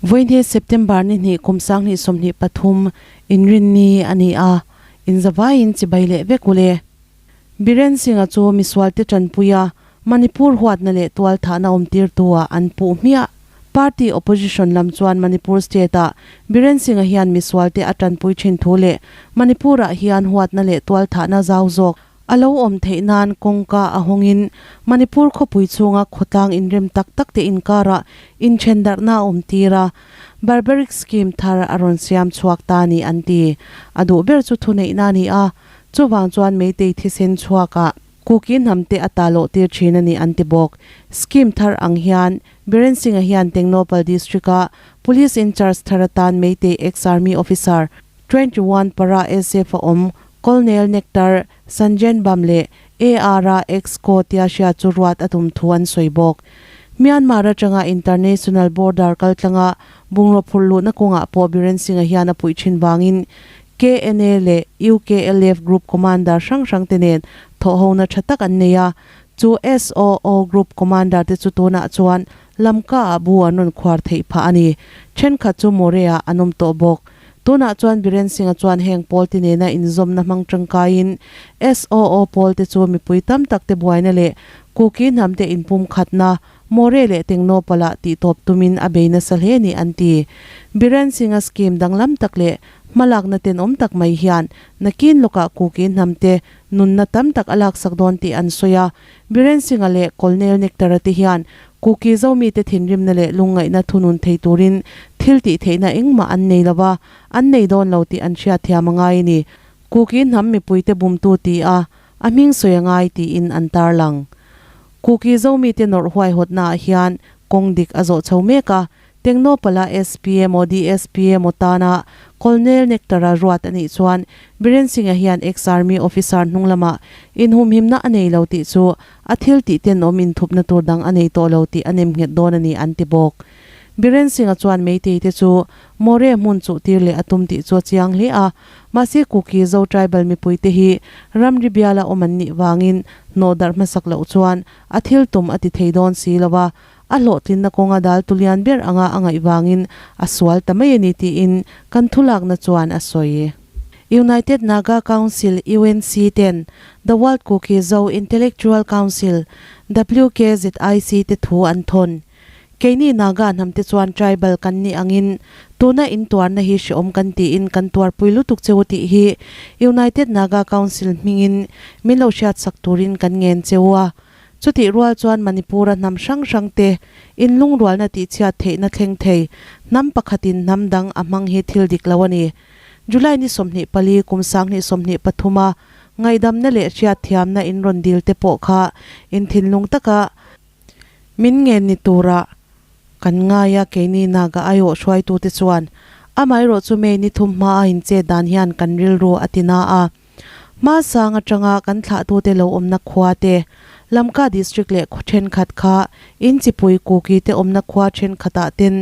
Vawiinhi September ni hnih kum 2023 inrinni a ni a, inzavaiin chibai leh vek ule. Biren Singh-a chu misualte tanpuia Manipur huatna leh tualthahna awmtirtu-ah an puh hmiah. Party opposition lam chuan Manipur state-ah Biren Singh-a hian misualte a tanpui thin thu leh Manipur-ah hian huatna leh tualthahna zau zawk a lo awm theih nan kawngka a hawngin Manipur khawpui chhunga khawtlang inrem tak tak te inkarah inthendarhna a awm tir a, barbaric scheme thar a rawn siam chhuak ta ni an ti. A duh ber chu thuneihna a ni a, chuvang chuan Meitei thisen chhuakah Kuki hnamte a ta lawh tir thin a ni an ti bawk. Scheme thar ang hian Biren Singh-a hian Tengnoupal District-a Police in-charge thar atan Meitei ex-army officer 21 Para SF a awm Colonel Nectar Sanjenbam leh AR-a ex-co tia hria chu ruat a tum thu an sawi bawk. Myanmar atanga international border kaltlanga bungraw phurh luhna kawngah pawh Biren Singh-a hian a puih thin vangin KNA leh UKLF Group Commander hrang hrang te nen thawhhona tha tak an nei a, chu SOO Group Commander te chu tunah chuan Lamka ah bu an rawn khuar theih phah a ni. Thenkhat chu Morea an awm tawh bawk. Tunah chuan Biren Singh-a chuan heng pawl te nena inzawmna hmang tangkaiin SOO pawl te chu mipui tam tak te buaina leh Kuki hnam te inpumkhatna More leh Tengnopalah tihtawp tumin a bei nasa hle ni an ti. Biren Singh-a scheme danglam tak leh hmalakna tenawm tak mai hian nakin lawkah Kuki hnam te nunna tam tak a laksak dawn tih an sawi a. Biren Singh-a leh Colonel Nectar-a te hian Kuki Zomite thinrimna leh lungngaihna thunun thei turin thil tih theihna engmah an nei lo va, an nei dawn lo tih an hriatthiam a ngai a ni. Kuki hnam mipuite bumtu ti a, a hming sawi a ngai tiin an tarlang. Kuki Zomite nawrh huaihawtnaah hian kawng dik a zawh chho mek a, Tengnopalah SP emaw DSP emaw tana Colonel Nectar-a ruat a nih chuan Biren Singh-a hian ex-army officer hnung lamah inhumhimna a nei lo tih chu a thil tih tenawm inthupna tur dang a nei tawh lo tih a nem nghet dawn a ni an ti bawk. Biren Singh-a chuan Meitei te chu More hmun chuh tir leh a tum tih chu a chiang hle a, mahse Kuki Zo tribal mipui te hi ramri biala awm an nih vangin hnawh darh hmasak loh chuan a thil tum a ti thei dawn si lo a, A hlawhtlinna kawnga dal tulian ber anga a ngaih vangin a sual ta mai a ni tiin kan thulakna chuan a sawi. United Naga Council, UNC, ten The World Kuki Zo Intellectual Council, WKZIC, te thu an thawn. Keini Naga hnamte chuan tribal kan nih angin tuna intuarna hi hreawm kan tiin kan tuarpui lutuk cheu tih hi United Naga Council hmingin min lo hriatsak turin kan ngen cheu a. Chutih rual chuan Manipur-a hnam hrang hrang te inlungrualna tihchhiat theihna thleng thei hnam pakhatin hnam dang a hmang hi thil dik lo a ni. July ni 24 kum 2023 a ngaihdamna leh hriatthiamna in rawn dil te pawh kha in thinlung taka min ngen ni tura kan ngai a, keini Naga aiawh hruaitute chuan amaherawh chu May ni thum hma a inchet dan hian kan rilru a ti na a. Hmasang atanga kan thlahtute lo awmna khua te, Lamka District leh khaw thenkhat kha in chipui Kuki te awmna khua thenkhatah ten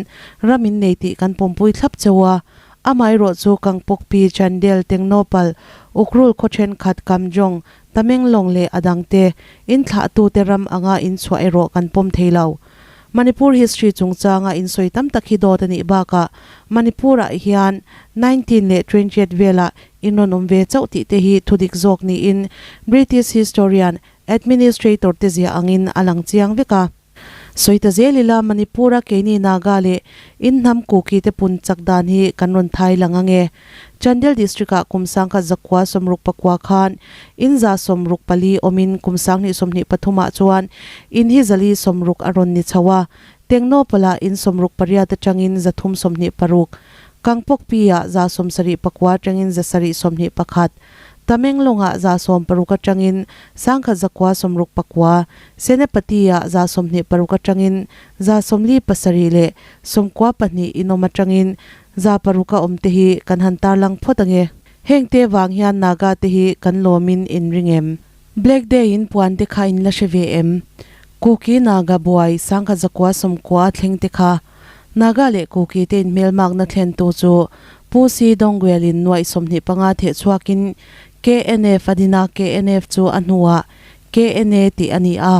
ram in nei tih kan pawmpui thlap cheu a. Amaherawh chu Kangpokpi, Chandel, Tengnoupal, Ukhrul khaw thenkhat, Kamjong, Tamenglong leh a dangte in thlahtute ram anga in chhuah erawh kan pawm thei lo. Manipur history chungchanga insawi tam tak hi dawt a nih bakah Manipur-ah hian 19 leh 20th velah in rawn awm ve chauh tih te hi thudik zawk niin British historian administrator te zia angin a lang chiang vek a. Sawi ta zel ila Manipur-a keini Naga leh in hnam Kuki te pun chak dan hi kan rawn thai lang ange. Chandel District-ah kum 1969 khan in 164 awmin kum 2023 ah chuan in hi 460 a rawn ni chho a, Tengnopalah in 68 atangin 326, Kangpokpi-ah 79 atangin 721, Tamenglong-ah 16 atangin 1969, Senapati-ah 26 atangin 47 leh 92 in awm atangin 600 a awm te hi kan han tarlang phawt ange. Heng te vang hian Naga te hi kan lawmin in ring em? Black Day in puan te kha in la hre ve em? Kuki Naga buai 1990 a thleng te kha Naga leh Kuki te inhmelmakna thlentu chu Pu Si Dongwel in nuaih 25 theh chhuakin KNF a din a, KNF chu a hnuah KNA tih a ni a.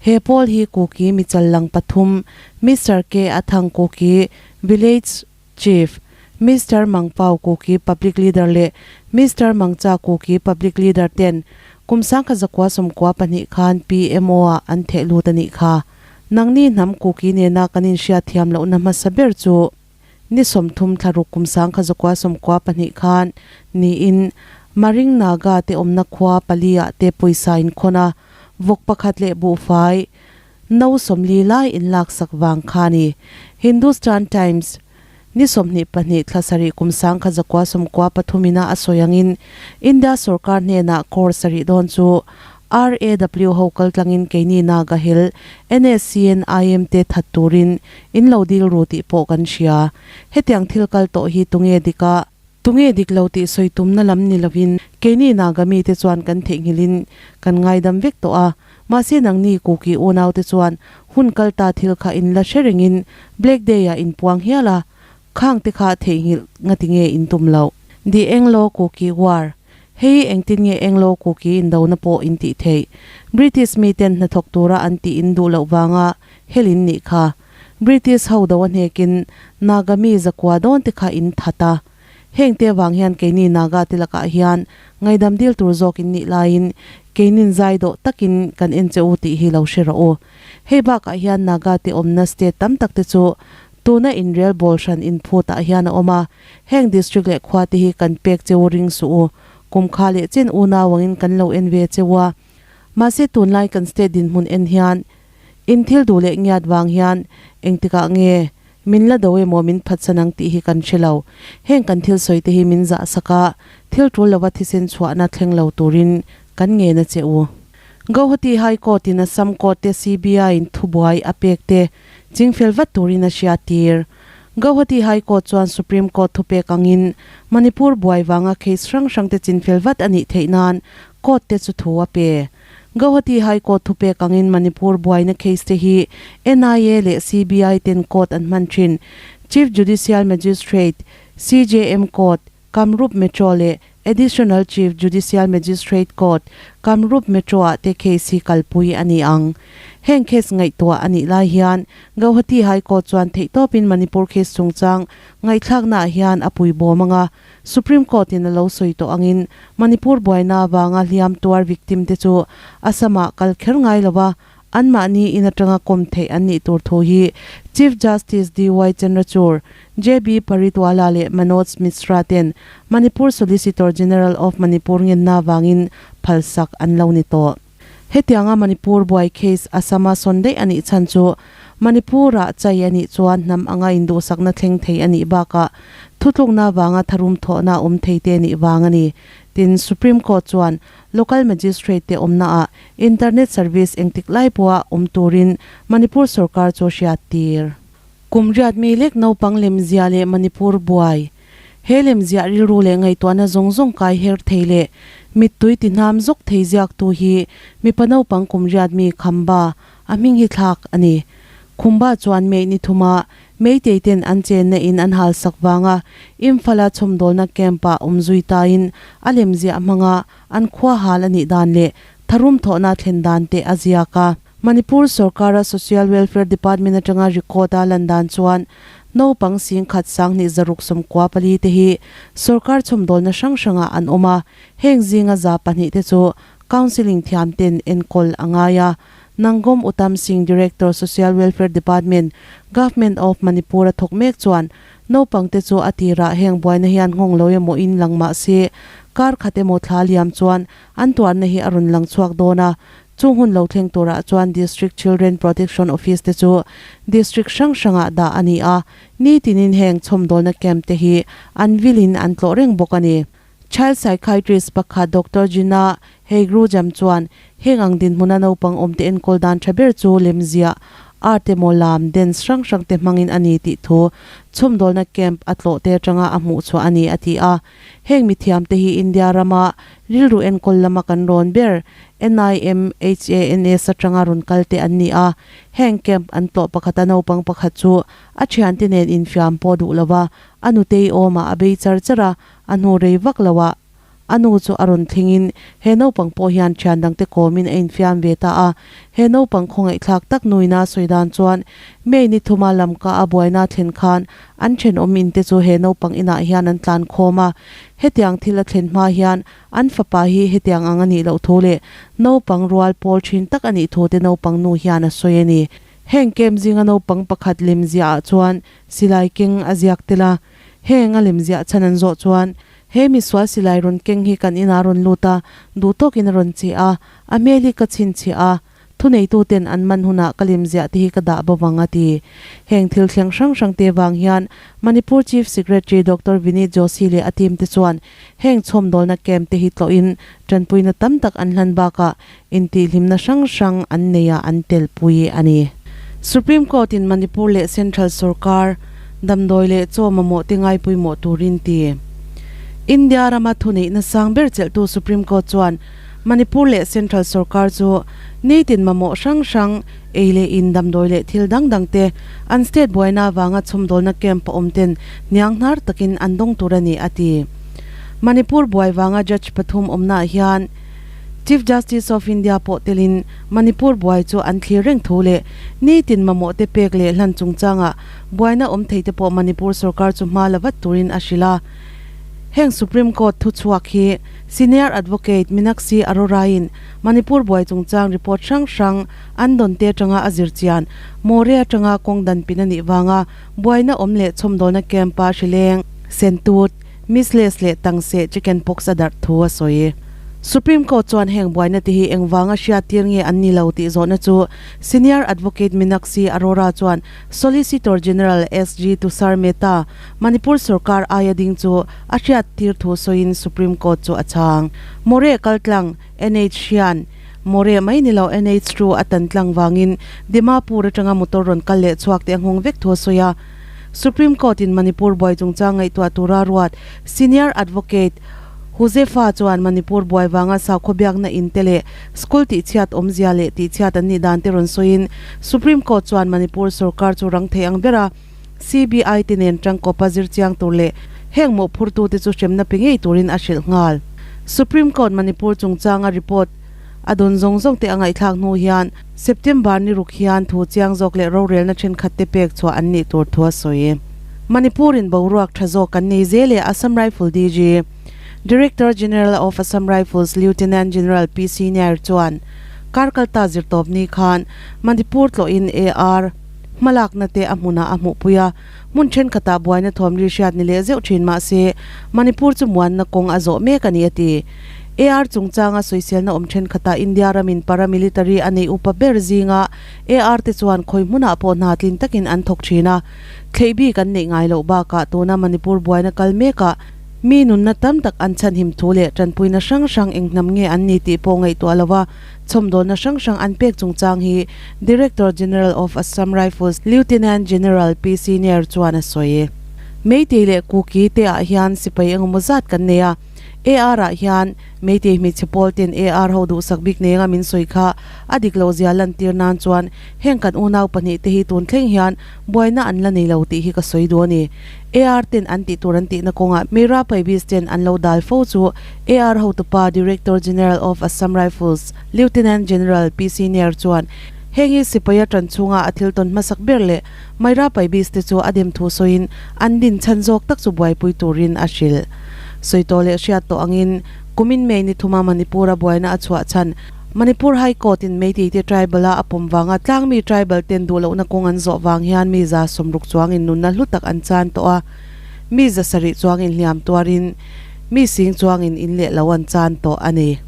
He pawl hi Kuki michal lang pathum Mister K Athang Kuki Village Chief, Mister Mangpau Kuki Public Leader leh Mister Mangcha Kuki Public Leader ten kum 1992 khan PMO ah an theh lut a nih kha. Nangni hnam Kuki nena kan inhriat thiam lohna hmasa ber chu ni 30 thlaruk kum 1992 khan niin Maring Naga te awmna khua pali ah te pawisa inkhawn a, vawk pakhat leh buhfai no 40 lai inlaksak vang kha a ni. Hindustan Times ni 22 thla sarih kum 1993 ina a sawi angin India sorkar hnenah crore sarih dawn chu RAW ho kaltlangin keini Naga Hill NSCN IM te that turin in lo dil ru tih pawh kan hria. Hetiang thil kal tawh hi tunge dik a? Tunge dik lo tih sawi tumna lam ni lovin keini Naga mite chuan kan theihnghilhin kan ngaidam vek tawh a. Mahse nangni Kuki unaute chuan hun kal ta thil kha in la hre rengin Black Day ah in puang hial a, khang te kha theihnghilh ngati nge in tum loh? The Anglo Kuki War Hei engtin nge Anglo Kuki indona pawh in tih theih? British miten hnathawk tura an tih in duh loh vanga hel in nih kha. British ho do a hnekin Naga mi zakua dawn te kha in that a. Heng te avang hian keini Naga te lakah hian ngaidam dil tur zawk in nih laiin keinin zai dawh takin kan en che u tih hi lo hre rawh u. Hei bakah hian Naga te awmna state tam tak te chu tuna inrel bawl hran inphut ah hian a awm a, heng district leh khua te hi kan pek che u ring suh u. Kum kha leh chen unau angin kan lo en ve che u a. Mahse tunlai kan state dinhmun en hian in thil duh leh ngiat vang hian engtikah nge min la do emaw min phatsan ang tih hi kan hre lo. Heng kan thil sawi te hi min zah sak a, thil tul lova thisen chhuahna thleng lo turin kan ngen a che u. Guwahati High Court in Assam Court te CBI in thubuai a pek te chingfel vat turin a hriattir. Guwahati High Court chuan Supreme Court thupek angin Manipur buai vanga case hrang hrang te chinfel vat a nih theih nan Court te chu thu a pe. Guwahati High Court thupek angin Manipur buaina case te hi NIA leh CBI ten court an hman thin. Chief Judicial Magistrate, CJM Court, Kamrup Metro leh Additional Chief Judicial Magistrate Court, Kamrup Metro-ah te case hi kalpui a ni ang. Heng case ngaihtuah a nih lai hian Gauhati High Court chuan theihtawpin Manipur case chungchang ngaihthlaknaah hian a pui bawm ang a, Supreme Court-in a lo sawi tawh angin Manipur buaina avanga hliam tuar victim te chu Assam-ah kal kher ngai lo a, anmahni in atanga kawm theih an nih tur thu hi Chief Justice DY Chandrachud, JB Parituala leh Manoj Mishra ten Manipur Solicitor General of Manipur ngenna avangin phalsak an lo ni tawh. Hetianga Manipur buai case Assam-a sawn daih a nih chhan chu Manipur-ah chai a nih chuan hnam anga induhsakna thleng thei a nih bakah thutlukna avanga tharum thawhna awm thei te nih vang a ni. Tin, Supreme Court chuan Local Magistrate te awmnaah Internet service engtik lai pawha awm turin Manipur sorkar chu a hriattir. Kum riat mi lek naupang lemziah leh Manipur buai. He lemziah rilru leh ngaihtuahna zawng zawng kai her thei leh mittui ti hnam zawk thei ziaktu hi mipa naupang kum riat mi Khamba a hming hi thlak a ni. Khumba chuan May ni thuma Meitei ten an chenna in an hal sak vanga Imphal-a chhawmdawlna camp-ah awm zui tain a lemziah hmanga an khua hal a nih dan leh tharum thawhna thlen dan te a ziak a. Manipur sorkara Social Welfare Department atanga record a lan dan chuan naupang singkhat 2194 te hi sorkar chhawmdawlna hrang hrangah an awm a, heng zinga 200 te chu counselling thiam ten enkawl a ngai a. Nangom Uttam Singh Director Social Welfare Department, Government of Manipur a thawk mek chuan naupang te chu a tirah heng buaina hian nghawng lo emaw in lang mah se kar khat emaw thla liam chuan an tuarna hi a rawn lang chhuak dawn a, Chung hun lo thleng turah chuan District Children Protection Office te chu District hrang hrangah dah a ni a, nitinin heng chhawmdawlna camp te hi an vilin an tlawh reng bawk a ni. Child Psychiatrist pakhat Doctor Gina Heigrujam chuan heng ang dinhmuna naupang awmte enkawl dan tha ber chu lemziah, art emaw lam, dance hrang hrang te hmangin a ni tih thu chhawmdawlna camp a tlawh te atanga a hmuhchhuah a ni a ti a. Heng mithiamte hi India rama rilru enkawl lama kan rawn ber NIMHANS atanga rawn kal te an ni a, heng camp an tlawh pakhata naupang pakhat chu a thiante nen infiam pawh duh lova a nutei awmah a bei char char a, a hnu rei vak loah A nu chu a rawn thlengin he naupang pawh hian thian dangte kawmin a infiam ve ta a. He naupang khawngaihthlak tak nuina sawi dan chuan May ni thuma lamka a buaina thlen khan an thenawm in te chu he naupang inah hian an tlan khawm a. Hetiang thil a thlen hma hian an fapa hi hetiang ang a nih loh thu leh naupang rual pawl thin tak a nih thu te naupang nu hian a sawi a ni. Heng camp zinga naupang pakhat lemziah ah chuan silai keng a ziak tel a. Heng a lemziah chhan an zawh chuan He misual silai rawn keng hi kan inah rawn lut a, duh tawkin a rawn che a, a hmel hi ka chhinchhiah a, thuneituten an man hunah ka lim ziah te hi ka dah bo vang a ti. Heng thil thleng hrang hrang te vang hian Manipur Chief Secretary Doctor Vinit Joshi leh a team te chuan heng chhawmdawlna camp te hi tlawhin tanpuina tam tak an hlan bakah intihhlimna hrang hrang an nei a an telpui a ni. Supreme Court in Manipur leh Central sorkar damdawi leh chaw mamawh te ngaipawimawh turin ti. India rama thuneihna sang ber chelhtu Supreme Court chuan Manipur leh Central sorkar chu nitin mamawh hrang hrang ei leh in damdawi leh thil dang dang te an state buaina avanga chhawmdawlna camp a awm ten hniang hnar takin an dawng tur a ni a ti. Manipur buai vanga judge pathum awmnaah hian Chief Justice of India pawh telin Manipur buai chu an thlir reng thu leh nitin mamawh te pek leh hlan chungchangah buaina awm thei te pawh Manipur sorkar chu hma la vat turin a hrilh a. Heng Supreme Court thuchhuak hi Senior Advocate Meenakshi Arora-in Manipur buai chungchang report hrang hrang an dawn te atanga a zir chian Moreh atanga kawng dan pin a nih vanga buaina awm leh chhawmdawlna camp-a hrileng Sentut Measles leh Tangse chicken pox a darh thu a sawi. Supreme Court chuan heng buaina te hi engvanga hriattir nge an ni lo tih zawhna chu Senior Advocate Meenakshi Arora chuan Solicitor General SG Tushar Mehta, Manipur sorkar aia ding chu a hriattir thu sawiin Supreme Court chu a chhang. Moreh kaltlang NH hian Moreh mai ni lo NH chu a tan tlang vangin Dimapur atanga motor rawn kal leh chhuak te a nghawng vek thu a sawi a. Supreme Court in Manipur buai chungchang ngaihtuah tura ruat Senior Advocate Huzefa chuan Manipur buai vanga sakhaw biakna in te leh school tihchhiat awmzia leh tihchhiat an nih dan te rawn sawiin Supreme Court chuan Manipur sorkar chu rang thei ang bera CBI te nen tangkawpa zir chiang tur leh heng mawhphurtute chu hremna pe ngei turin a hrilh nghal. Supreme Court Manipur chungchanga report a dawn zawng zawng te a ngaihthlak hnu hian September ni ruk hian thu chiang zawk leh rorelna thenkhat te pek chhuah an nih tur thu a sawi. Manipur in boruak tha zawk kan nei zel e Assam Rifle DG, Director General of Assam Rifles Lieutenant General PC Nair chuan kar kalta zirtawp ni khan Manipur tlawhin AR hmalakna te a hmunah a hmuhpui a, hmun thenkhatah buaina thawm ri hriat ni leh zeuh thin mahse Manipur chu muanna kawng a zawh mek a ni a ti. AR chungchanga sawiselna awm thenkhatah India ramin paramilitary a neih upa ber zinga AR te chuan khawi hmunah pawh hna tlin takin an thawk thin a, thleih bik an neih ngai loh bakah tuna Manipur buaina kal mekah mi nunna tam tak an chhanhim thu leh tanpuina hrang hrang eng hnam nge an ni tih pawh ngaihtuah lova chhawmdawlna hrang hrang an pek chungchang hi Director General of Assam Rifles Lieutenant General PC Nair chuan a sawi. Meitei leh Kuki te ah hian sipai engemaw zat kan nei a. AR ah hian Meitei hmeichhe pawl ten AR ho duhsak bik nei anga min sawi kha a dik loh zia lantir nan chuan heng kan unau pahnih te hi tun thleng hian buaina an la nei lo tih hi ka sawi duh a ni. AR ten an tih tur an tihna kawngah Meera Paibis ten an lo dal fo chu AR hotupa Director General of Assam Rifles Lieutenant General PC Nair chuan heng hi sipaia tan chhunga a thil tawn hmasak ber leh Meera Paibis te chu a dem thu sawiin an din chhan zawk tak chu buaipui turin a hrilh. Sawi tawh leh hriat tawh angin kumin May ni thuma Manipur-a buaina a chhuah chhan Manipur High Court in Meitei te tribal a a pawm vanga tlangmi tribal ten duh lohna kawng an zawh vang hian mi 60 chuangin nunna hlu tak an chan tawh a, mi 700 chuangin hliam tuarin mi sing chuangin in leh lo an chan tawh a ni.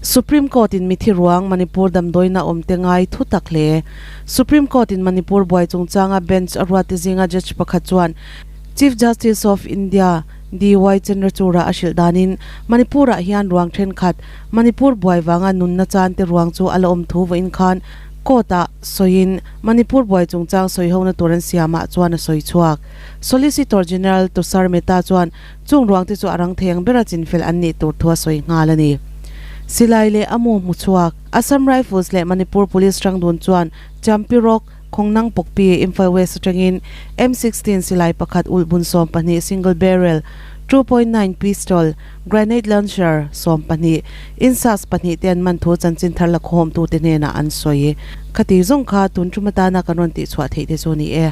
Supreme Court in mithi ruang Manipur damdawiina awm te ngai thu tak hle. Supreme Court in Manipur buai chungchanga bench a ruat te zinga judge pakhat chuan Chief Justice of India DY Chandrachura a hrilh danin Manipur ah hian ruang thenkhat Manipur buai vanga nunna chan te ruang chu a la awm thu vawiin khan court ah sawiin Manipur buai chungchang sawi hona tur an siamah chuan a sawi chhuak. Solicitor General Tushar Mehta chuan chung ruang te chu a rang thei ang bera chinfel an nih tur thu a sawi nghal a ni. Silai leh a mu hmu chhuak Assam Rifles leh Manipur Police hrang dun chuan Champirok, Khongnang Pokpi, Imphal West atangin M 16 silai pakhat ulh bun 12 single barrel, 2.9 pistol, grenade launcher 12, INSAS pahnih te an man thu chanchin thar la khawmtute hnenah an sawi. Khati zawng kha tun tum atana kan rawn tihchhuah theih te chu a ni e.